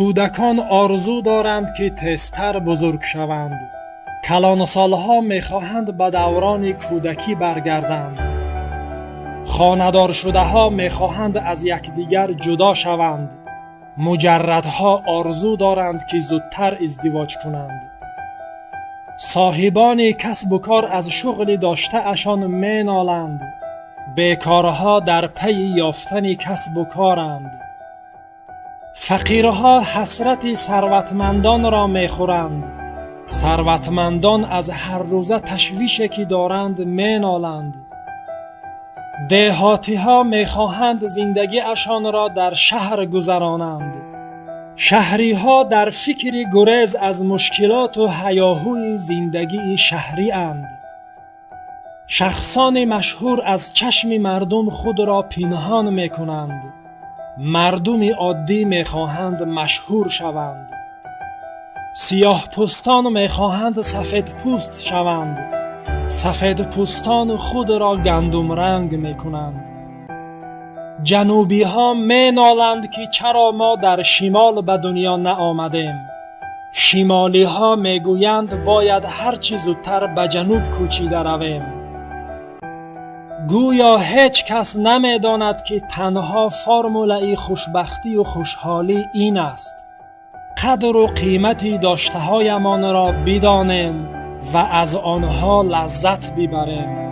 Кӯдакон орзу доранд, ки тезтар бузург шаванд. Калонсолҳо мехоҳанд ба даврони кӯдакӣ баргарданд. Хонадоршудаҳо мехоҳанд аз якдигар ҷудо шаванд. Муҷаррадҳо орзу доранд, ки зудтар издивоҷ кунанд. Соҳибони касбу кор аз шуғли доштаашон меноланд. Бекорҳо дар пайи ёфтани касбу коранд. Фақирҳо ҳасрати сарватмандонро мехӯранд. Сарватмандон аз ҳаррӯза ташвише, ки доранд, меноланд. Деҳотиҳо мехоҳанд зиндагиашонро дар шаҳр гузаронанд. Шаҳриҳо дар фикри гурез аз мушкилоту ҳаёҳӯи зиндагии шаҳрианд. Шахсони машҳур аз чашми мардум худро пинҳон мекунанд. Мардуми оддӣ мехоҳанд машҳур шаванд. Сиёҳпӯстон мехоҳанд сафедпӯст шаванд. Сафедпӯстон худро гандумранг мекунанд. Ҷанубиҳо меноланд, ки чаро мо дар шимол ба дунё наомадем. Шимолиҳо мегӯянд, бояд ҳарчи зудтар ба ҷануб кӯчида равем. Гӯё ҳеҷ кас намедонад, ки танҳо формулаи хушбахтию хушҳолӣ ин аст: қадру қимати доштаҳоямонро бидонем ва аз онҳо лаззат бибарем.